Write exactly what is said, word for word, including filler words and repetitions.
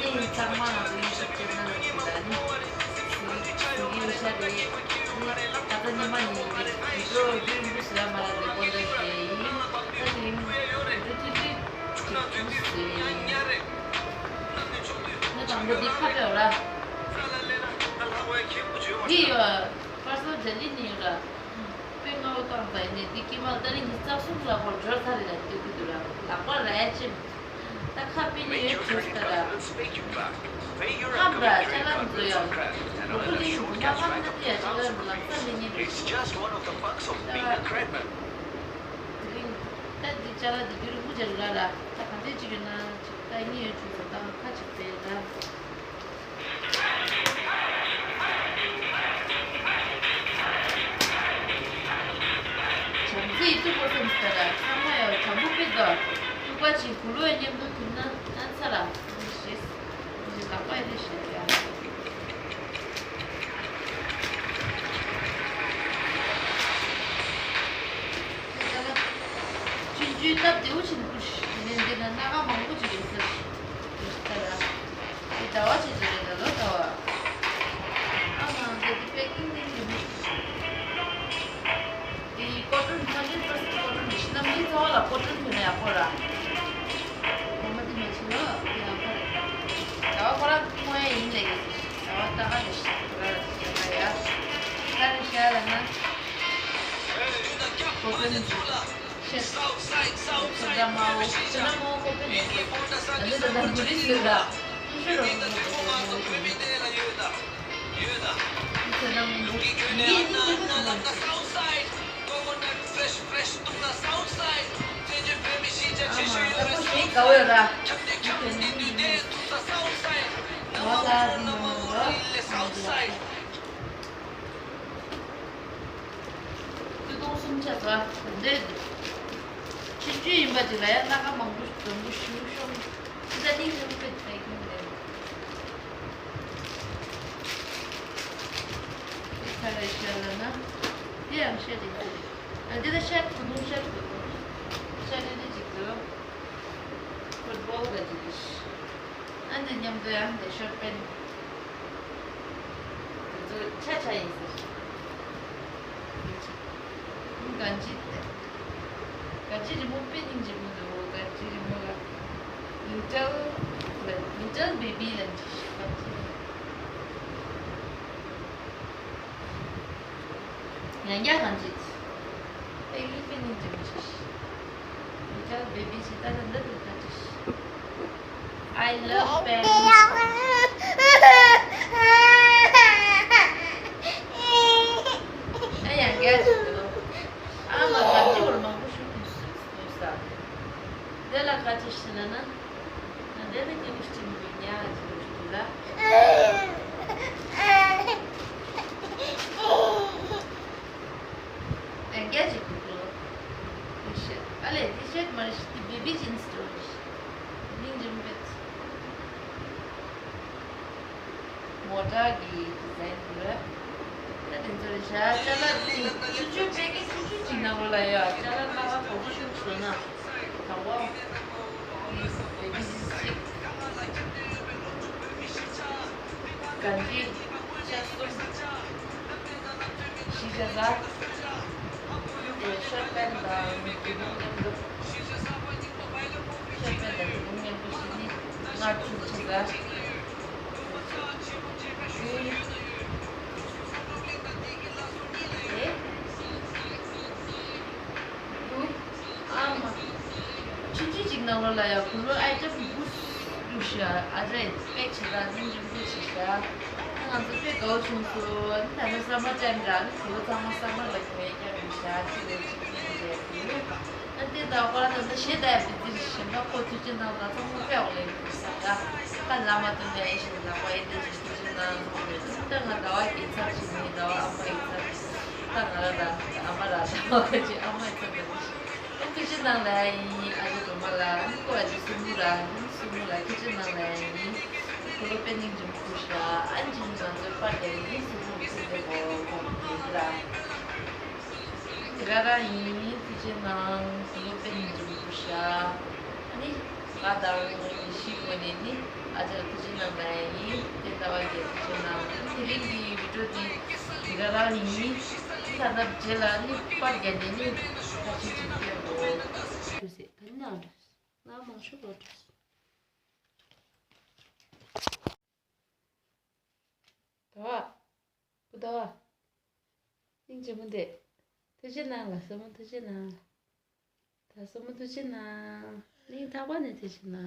ནི་ཚང་མ་ང་ཚོ་ཡུ་ཊུབ་ཆེ་ནལ་ལ་ཕུལ་ད་ནི་སུ་སུ་གི་ཡོད་ཤ་རེད། ནི་ད་ལྟ་ཉི་མ་ནི་ཡིན་རེད། ཡིན་འགྲོ་རྒྱུན་དུ་ཟེར་མ་ལ་དེ་ཀོ་ལེ་ཞེ་ཡིན། ད་ནི་རི་ཅི་ཅི་ཅི་ཅི་ཟེར་ཡིན། ནི་དང་པོ་འདི་ཁ་པའོ་ར། འདི་ཡོད། པར་སོ་ཇ་ལི་ནི་ཡོད་ར། དཔེ་སྔ་བོ་བཏང་ད་ཡིན་ནི་འདི་ཀི་མ་ད་ནི་ཉི་ཤུ་རྩ་གསུམ་ལ་བོར་འབྱོར་ཚར་རེད་ལ་འདི་གི་འདུག་ར། ལག་པ་ར་ཡ་ཅིམ། ད་ཁ་པི་ནི་ཡོད་ཁྱོད་ལྟ་ར། ཨ་བྲ་ཅ་ལག་འཛོ་ཡ། གྲོགས་པོ་ལི་ཡུ་མ་ཧམ་ན་ཏི་ཡ་ཅ་ལག་འཛོ་ལམ་ས་ལི་ཉི་རེད། ད་རིང་ད་འདི་ཅ་ལག་འདི་རྒྱུ་རིང་པོ་ཅ་ལག་ར། ད་ག་འདྲས་ཅིག་ཡོད་ན་ཅིག་ད་ཡིན་ཡོད་ཁྱོད་ད་ཁ་ཅིག་བཙལ་ད། བྱམས་བརྩེ་ཡི་ཐུགས་ཁོ་སེམས་ལྟར་ཚང་མ་ཡང་བྱམས་པོ་དཔེ་དགའ། ཐུག་པ་ཆེ་གུ་རུ་མཉམ་དུ་ཐུག་ན་ཨ་ཚ་ལ་ཞེས་ལག་པ་ཡི་ཞེས་ཡ། ཆུང་ཆུང་སྟབས་བདེ་བོ་ཆེན་པོ་ཞིག་ནས་འདི་ན་སྣ་ཁ་མང་པོ་ཅིག་ཡོད་ས་ཞིག་ལྟར། དེ་ཟླ་བ་ཆེ་ཆེ་རེད་ལ་ལོ་ཟླ་བ། ཨ་མ་འདི་དེ་པེ་ཀིང་ནི་ཡིན། དེ་ཀོ་ཊོན་ཧན་ཌེ་རེཌ་པར་སེན་ཊི་ཀོ་ཊོན་རེད། ཕྱི་ནང་མི་ཚོ་ལ་ཀོ་ཊོན་ཐོན་ན་ཡག་པོ་ར། ངོ་མ་དེ་མ་བྱེད་ལ་དེ་ཡང་ཁ་རེད། ཟླ་བ་ཁོ་རང་སྔོན་ཡིན་ལས་ཀྱི་ཟླ་བ་ད་ག་ནས་ཤི་ཁོ་ར་ཡ་ཁ་རེད་ཤ་ལ་ན། ཀོ་ཊོན་ཤེས། ཁྱོད་རང་མ་འོ། ཁྱོད་རང་མ་འོ་ཁོ་པེ་ནས་ཁྱོད། ད་ནི་ད་ལྟ་འགུལ་རིས་ཡོད་ལ། ཁྱོད་ཤོད་རོགས་ཁྱོད་རང་མ་འོ་ཁོ་པེ་ནས། ཁྱོད་རང་མ་འོ། ངས་ནི་ཁོ་པེ་ནས་མ་འོ། ཨ་མ་ད་ཁོ་ཞེས་དགའ་བོ་ཡོད་ར། ཁྱོད་ནི་ཁྱོད་ནི་ད་ལྟ་ནི་མ་འོ། སྟོང་གསུམ་ཆ་ཚང་འདྲེས་འདུག་ཆུང་ཆུང་ཡིན་པ་ཅིག་ལ་ཡང་སྣ་ཁ་མང་པོ་འཛོམས་པོ་ཞུ་ཤོང་། ཅི་ད་ནི་ཡང་དཔེ་ད་ཡིན་ལེ། དེ་ཁ་རེ་ཤ་ལ་ན། དེ་ཡང་ཤ་རེ་ཅི་རེད། ཨ་དེ་ད་ཤ་ཐུང་ཐུང་ཤ་ཐུང་ཐུང་། ཤ་རེ་རེ་ཅིག་འདུག་ཕུཊ་བོལ་ག་ཅིག་རེད། ཨ་འདི་མཉམ་དུ་ཡང་དེ་ཤོར་པན། དེ་ཚོ་ཆ་ཆ་ཡིན་ཟེར། ག་ཅི་དེ། ག་ཅི་རི་མོ་དཔེ་སྙིང་རྗེ་མོ་འདུག་ག་ཅི་རི་མོ་ལ། Little Little Baby ལ་ཅི་ཞིག་ག་ཅི། ཡང་བསྐྱར་གང་ཅི། དཔེ་ཡིན་དཔེ་ནི་འགྲིག་མི་ཤེས། Little Baby ཞེས་ད་ལྟ་འདི་ལྟར་ད་ཅི། I love pen. ཨ་ཡང་བསྐྱར་ཅི་འདུག་ཨ་མ་ག་ཅི་བར་མང་པོ་ཞུ་དུས་སུས་སུས་ས། དེ་ལ་ག་ཅི་ཤི་ན་ན། ང་འདྲ་ནི་ཉིན་གཅིག་མི་ཉག་ཅིག་ལ། ཨེ་རྒྱ་ཅིག་འདུག་ལོ། ཨ་ལས་འདི་བཤད་མ་རེད་ཤི་འདི་བི་བི་ཅིན་སི་ཏོ་རེད་ཤི། མིང་རིམ་པས། མོ་ཊ་གི་ཌི་ཛའིན་འདུག་ར། ད་དེ་ཚོ་རེད་ཤག་ཅ་ལག་དེ་ཆུང་ཆུང་པེ་ཀིང་ཆུང་ཆུང་ཅིག་ནང་ལོགས་ལ་ཡོད། ཅ་ལག་སྣ་ཁ་གོ་ཤུགས་ཤོར་ན། དང་པོ། ཨེ་བི་སི་སི། ག་འདྲི། ཆ་གསུམ། བཞི་ཆ་ས། དེ་ཤོར་པན་དང་མཉམ་དུ། ཤོར་པན་དང་མཉམ་དུ་བཞི་ནི་ལྔ་དྲུག་ཆ་ས། ཨ་མ། ཆུང་ཆུང་ཅིག་ནང་ལོགས་ལ་ཡང་གུ་རུ་ཨའི་ཊམ་བུ་བླུགས་ཤག་ཨ་རེ་པེག་བྱེད་སྟངས་ནི་འཇམ་པོ་ཞིག་ཤག་ང་ཚོ་དཔེ་དགའ་བོ་བྱུང་སོང་། ད་ནི་ཟ་མ་ཅན་འདྲ་ནི་གུ་རུ་ཚང་མ་ཟ་མ་ལ་གོ་ཡ་རྒྱག་མི་ཤག་ཅི་རེད་ཅི་རེད་ཅི་རེད། ཨ་དེ་ད་ཁོ་རང་ད་ལྟ་ཞེ་ད་ཡ་བི་ཛི་ཞིག་ཤག་ཁོ་དུས་ཆེན་ནང་ལ་ཚང་མ་དཔེ་འོག་ལས་མི་ཤག་ད་ཁ་ལ་མ་སྟོན་པའི་ཨེ་ཤི་ལ་ལག་པ་ཨེ་དེ་ཞིག་དུས་ཆེན་ནང་ད་ང་ཟླ་བ་གི་ཚབ་ཞིག་མིན། ཟླ་བ་ཨ་མ་ཡི་ཚབ་ཞིག་ད་ང་ར་ད་ཨ་མ་ར་ཟླ་བ་ཁ་ཅིག་ཨ་མ་ཡི་ཚབ་ད་ཞིག་ཨོ་ཁི་ཅི་ནང་ལ་ཡིན། ཨ་ཅེ་སྒྲོལ་མ་ལ་ནི་ཀོ་ཨ་ཅེ་སྲུ་མོ་ལ་ནི་སྲུ་མོ་ལ་ཁི་ཅི་ནང་ལ་ཡིན། ཁོ་ལོ་པེ་ནིང་འཇིམ་ཁུ་ཤ་ཨན་ཅིན་ང་ཚོའི་པར་ལས་ནི་སྲུ་མོ་ཁི་ལེ་གོ་གོ་ནི་ལ་དེ་ག་རང་ཡིན། ཁི་ཅི་ནང་ཁོ་ལོ་པེ་ནིང་འཇིམ་ཁུ་ཤ་ཨ་ནི། ང་དང་ཡེ་ཤེས་ངོས་ནས་ནི་ཨ་ཅག་ཐུགས་རྗེ་གནང་ལབ་ཡ་ཡིན། དེ་ལྟ་བ་གི་ཐུགས་རྗེ་གནང་། དེ་རིང་གི་བི་ཌིའོ་འདི་འདི་ག་རང་ཡིན། ད་ལྟ་རྗེས་ལ་ནི་པར་བརྒྱབ་ནས་ནི་ཁ་ཆེ་ཅིག་སྟོན་དགོས། ད་ནི་ནང་འགྲོ། ང་མང་ཤོས་ལོ་འགྲོ། ད་བ། པུ་ད་བ། སྙིང་རྗེ་མོ་འདི། ཐུགས་རྗེ་གནང་ལ་སྲས་མོ་ཐུགས་རྗེ་གནང་། ད་སྲས་མོ་ཐུགས་རྗེ་གནང་། སྙིང་ཐག་པ་ནས་ཐུགས་རྗེ་གནང་།